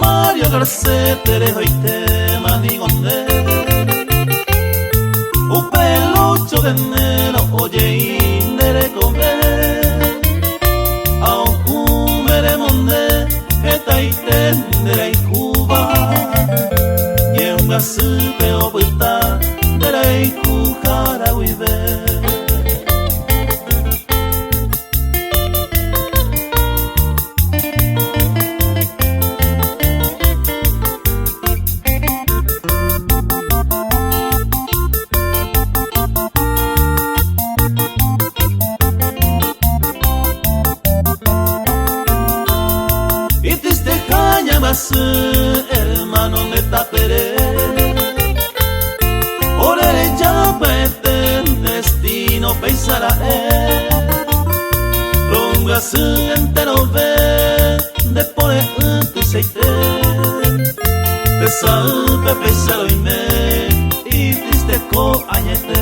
Mario Garcet rehoitéma niko nde. Upe el ocho de enero ojei nde rekove. Aohũme remonde hetaite nde rayhúva. Ñembyasýpe opyta nde rayhuhára guive. Itristeha ñambyasy hermano nde tapere. Ore reja pya'ete destino péicha ra'e. Rombyasy enterove nde pore'ỹ tuichaite. Tesaýpe péicha roime itriste ko añete.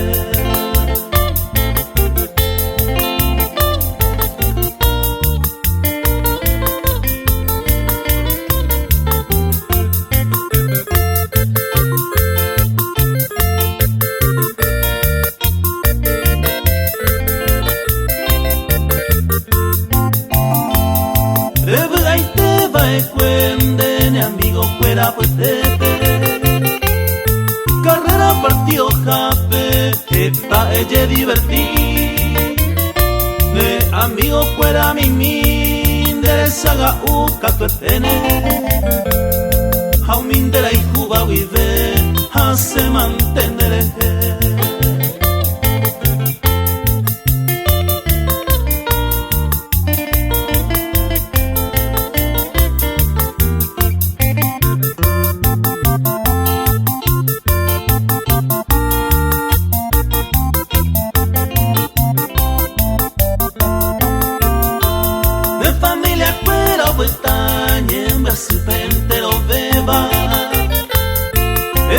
Revy'aite va'ekue nde ne amigo-kuéra apytépe. Carrera partido-hápe heta ejediverti. Ne amigo-kuéra mimi nde rechaga'u katueténe. Ha umi nderayhúva guive hasẽmante nderehe. Ne familia-kuéra opyta ñembyasýpe enterovéva.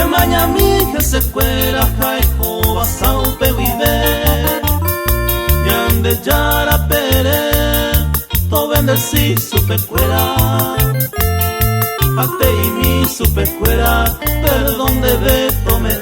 Emañami hesekuéra ha ehovasa upe guive. Ñandejára pere tobendeci chupekuéra. Ha te'imi chupekuéra perdón ndéve tome'ẽ.